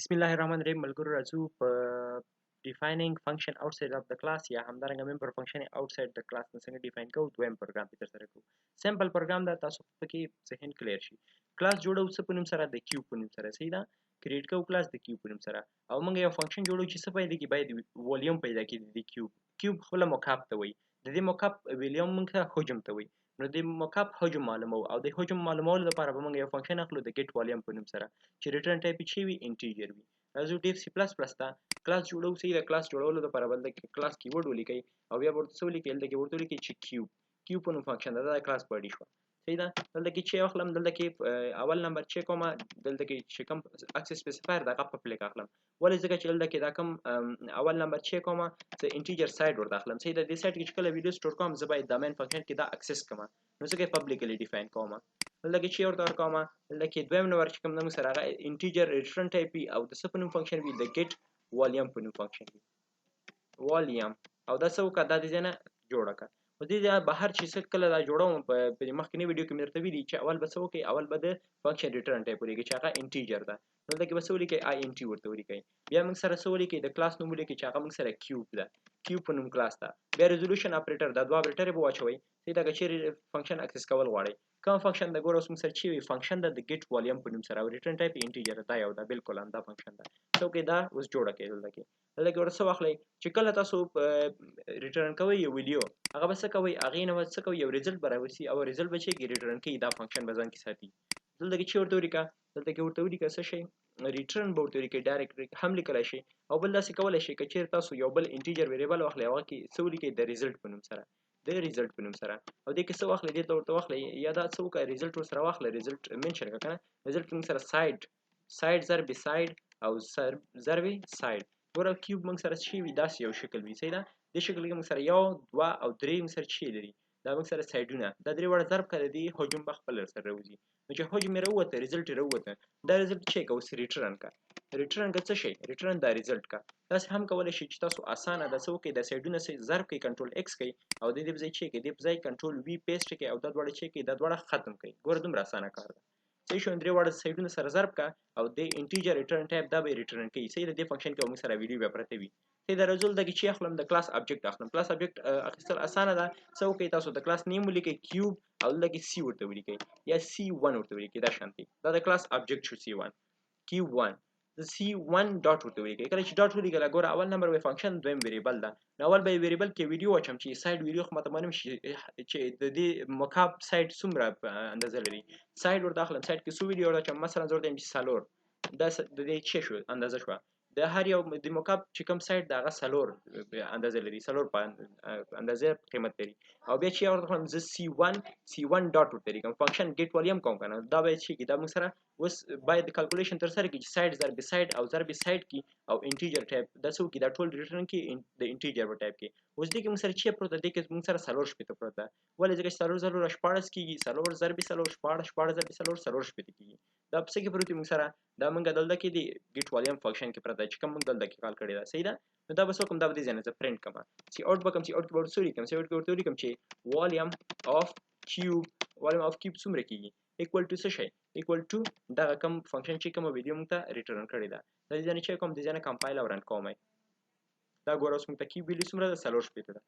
بسم الله الرحمن الرحیم. ملګرو، راځو په defining function outside of the class یا همدارنګه member function outside the class څنګه define کوو. دویم پروګرام په ترسره کوو. simple پروګرام دا، تاسو پکې ذهن clear شي. کلاس جوړو څه په نوم سره؟ د کیوب په نوم سره، صحیح ده. create کوو کلاس د کیوب په نوم سره او موږ یو function جوړو چې څه پیدا کی، باید والیوم پیدا کی د کیوب. کیوب خپل مکعب ته وایي، د دې مکعب والیوم موږ ته حجم ته وایي. نو د مکعب حجم معلومو او د حجم معلومولو لپاره به موږ یو function اخلو د get volume په نوم سره چې return type یې وي integer وي. راځو Dev C++ ته، کلاس جوړو. صحیح ده. کلاس جوړولو لپاره بل د class keyword ولیکئ او بیا ورته څه ولیکئ؟ دلته کې ورته ولیکئ چې cube، cube په نوم function ده. دا class body شوه، صحیح ده. دلته کې چې اخلم، دلته کې اول نمبر چې کومه، دلته کې چې کوم access specifier دغه public اخلم. ولې؟ ځکه چې دلته کې دا کوم اول نمبر چې کومه چې integer side ورته اخلم، صحیح ده. دې side کې چې کله value store کوم، زه باید د main function کې دا access کوم، نو ځکه publicly define کوم. دلته کې چې ورته ورکوم، دلته کې دویم نمبر چې کوم موږ سره هغه integer return type او د څه په نوم function وي؟ د get volume په نوم function وي، والیوم. او دا څه وکړه؟ دا دې ځای نه جوړه کړه. په دې ځای بهر چې څه کله دا جوړوم، په مخکني ویډیو کې مې درته ویلي چې اول به څه وکړئ؟ اول به د function return type ولیکئ چې هغه integer ده. نو دلته کې به څه ولیکئ؟ int ورته ولیکئ. بیا موږ سره څه ولیکئ؟ د کلاس نوم ولیکئ چې هغه موږ سره cube ده، cube په نوم کلاس ده. بیا resolution operator، دا دوه اپریټر به واچوئ، صحیح ده. که چیرې function access کول غواړئ، کوم function د ګوره اوس موږ سره چې وي function ده د get volume په نوم سره او return type integer دا یو ده، بالکل همدا function ده. څه وکړئ؟ دا اوس جوړه کړئ. دلته کې ورته څه واخلئ چې کله تاسو return کوئ یو value، هغه به څه کوئ؟ هغې نه به څه کوئ؟ یو result به راوځي او result به چې return کوي، دا function به ځان کې ساتي. دلته کې چې ورته ولیکه، دلته کې ورته ولیکه څه شی؟ return به ورته ولیکئ، direct هم لیکلی شئ او بل داسې کولی شئ که چیرې تاسو یو بل integer variable واخلئ، هغه کې څه ولیکئ؟ د result په نوم سره، د result په نوم سره. او دې کې څه واخلئ؟ دې ته ورته واخلئ یا دا څه وکړئ؟ result ورسره واخلئ، result mention کړه که نه. result موږ سره side، side ضرب side او ضرب side. ګوره cube موږ سره څه وي؟ داسې یو شکل وي، صحیح ده. دې شکل کې موږ سره یو، دوه او درې موږ سره څه لري؟ دا موږ سره side ونه، دا درې واړه ضرب کړه، دې حجم به خپل سره راوځي. نو چې حجم یې راووته، result یې راووته، دا result چې که اوس return کا، return کا څه شی؟ return دا result کا. داسې هم کولی شئ چې تاسو اسانه دا څه وکړئ؟ دا side ونه ضرب کړئ، control X کړئ او د دې په ځای چې کړئ، دې په ځای control V paste کړئ او دا دواړه چې کړئ، دا دواړه ختم کړئ. ګوره دومره اسانه کار ده. صحیح شو؟ درې واړه side ونه سره ضرب کا او د integer return type دا به return کوي، صحیح ده. دې function کې موږ سره value بیا پرته وي، صحیح ده. result دغه چې اخلم، د class object اخلم. class object اخیستل اسانه ده. څه وکړئ تاسو؟ د class name ولیکئ cube او دلته کې C ورته ولیکئ یا C1 ورته ولیکئ. دا شانتي دا د class object شو، C1 cube 1، د C1 dot ورته ولیکئ. کله چې dot ولیکل، ګوره اول نمبر به function، دویم variable ده. نو اول به variable کې value واچوم چې side value خو ماته معلوم شي چې د دې مکعب side څومره اندازه لري. side ورته اخلم، side کې څو value ورته اچوم؟ مثلا زه ورته وایم چې څلور. دا د دې څه شو؟ اندازه شوه د هر یو د مکعب چې کوم side د هغه څلور اندازه لري، څلور په اندازه قیمت لري. او بیا چې ورته اخلم زه C1، C1 dot ورته لیکم، function get volume کوم که نه. دا باید چې دا موږ سره اوس باید calculation ترسره کړي چې side ضرب side او ضرب side کې او integer type دا څه وکړي؟ دا ټول return کې د integer په ټایپ کې. اوس دې کې موږ سره چې پروت ده، دې کې موږ سره 64 پروت ده. ولې؟ ځکه چې څلور څلور 16 کېږي، څلور ضرب څلور 16، 16 ضرب څلور 64 کېږي. دا په څه کې پروت موږ سره؟ دا موږ دلته کې د get volume function کې پرته چې کوم موږ دلته کې call کړی ده، صحیح ده. نو دا به څه وکړم؟ دا به دې ځای نه زه پرینټ کړم، cout به کوم، cout کې به ورته څه ولیکم؟ cout کې ورته ولیکم چې volume of cube، volume of cube څومره کېږي؟ equal to څه شی؟ equal to دغه کوم function چې کومه value موږ ته return کړې ده. دا دې ځای نه چې کوم، دې ځای نه compile او run کوم. دا ګوره اوس موږ ته cube value څومره ده؟ 64 ده.